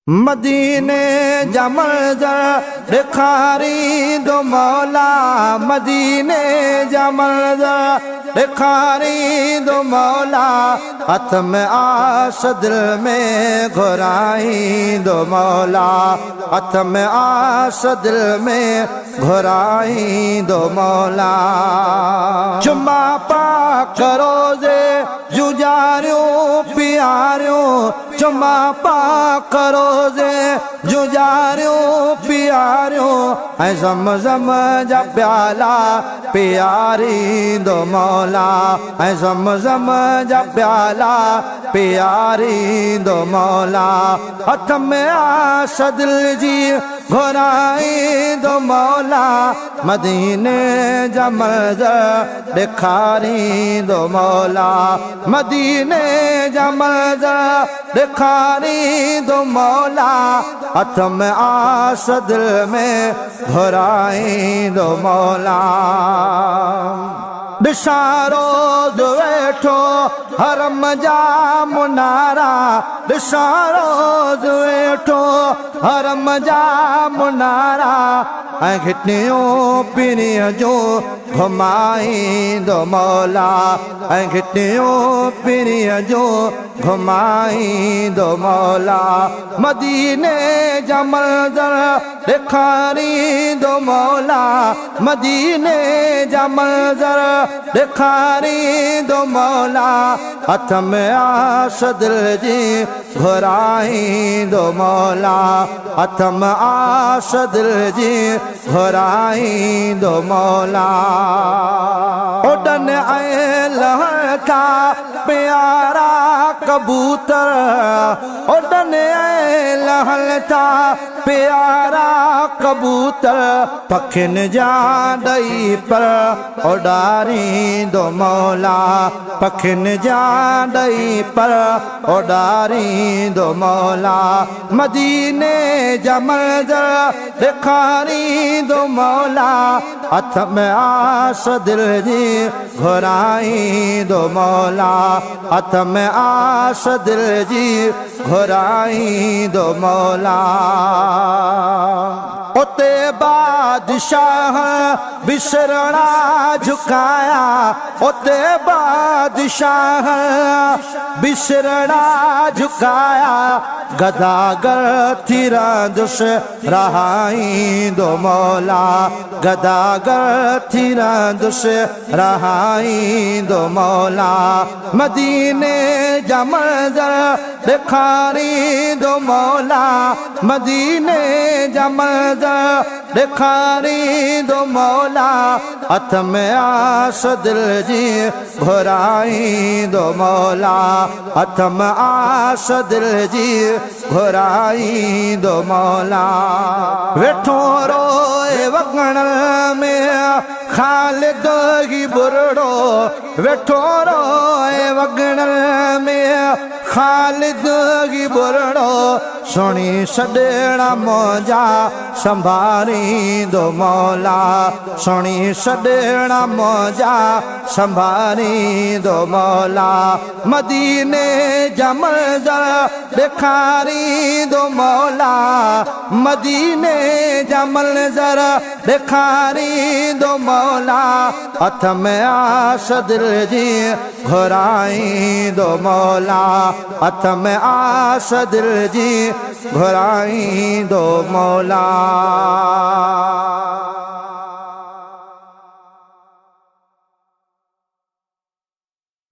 مديني جا منظر ڏيکاريندو مولا، مديني جا منظر ڏيکاريندو مولا، هٿ ۾ آس دل ۾ گهرائيندو مولا، هٿ ۾ آس دل ۾ گهرائيندو مولا. چما پاڪ روزي جون ڄاريون پياريون، چما پاڪ روزي جون ڄاريون پياريون، ۽ زم زم جا پيالا پياريندو مولا، ۽ زم زم جا پيالا پياريندو مولا. هٿ ۾ آس دل جي گهرائيندو مولا، مديني جا منظر ڏيکاريندو مولا، مديني جا منظر ڏيکاريندو مولا، هٿ ۾ آس دل ۾ گهرائيندو مولا. ڏسان روز ويٺو حرم جا منارا، ڏسان روز ويٺو حرم جا منارا، ۽ گهٽيون پرينء جون گهمائيندو مولا، ۽ گهٽيون پرينء جون گهمائيندو مولا. مديني جا منظر ڏيکاريندو مولا، مديني جا منظر ڏيکاريندو مولا، هٿ ۾ آس دل جي گهرائيندو مولا، هٿ ۾ آس دل جي گهرائيندو مولا. اڏن ۽ لهن ٿا پيارا ڪبوتر، اڏن ۽ لهن ٿا پيارا ڪبوتر، پکين جا ڏئي پر اڏاريندو مولا، پکين جا ڏئي پر اڏاريندو مولا. مديني جا منظر ڏيکاريندو مولا، هٿ ۾ آس دل جي گهرائيندو مولا، هٿ ۾ آس دل جي گهرائيندو مولا. اتي بادشاهه به سرڻا جهڪايا، اتي بادشاهه به سرڻا جهڪايا، گداگر ٿي رهندس رهائيندو مولا، گداگر ٿي رهندس رهائيندو مولا. مديني جا منظر ڏيکاريندو مولا، مديني جا منظر ڏيکاريندو مولا، هٿ ۾ آس دل جي گهرائيندو مولا، هٿ ۾ آس دل جي گهرائيندو مولا. ويٺو روئي وڳڻ ۾ خالد هي ٻرڙو، ويٺو روئي وڳڻ ۾ خالد هي ٻرڙو، سڻي سڏڙا منهنجا سنڀاريندو مولا، سڻي سڏڙا منهنجا سنڀاريندو مولا. مديني جا منظر ڏيکاريندو مولا، مديني جا منظر ڏيکاريندو مولا، هٿ ۾ آس دل جي گهرائيندو مولا، هٿ ۾ آس دل جي گهرائيندو مولا.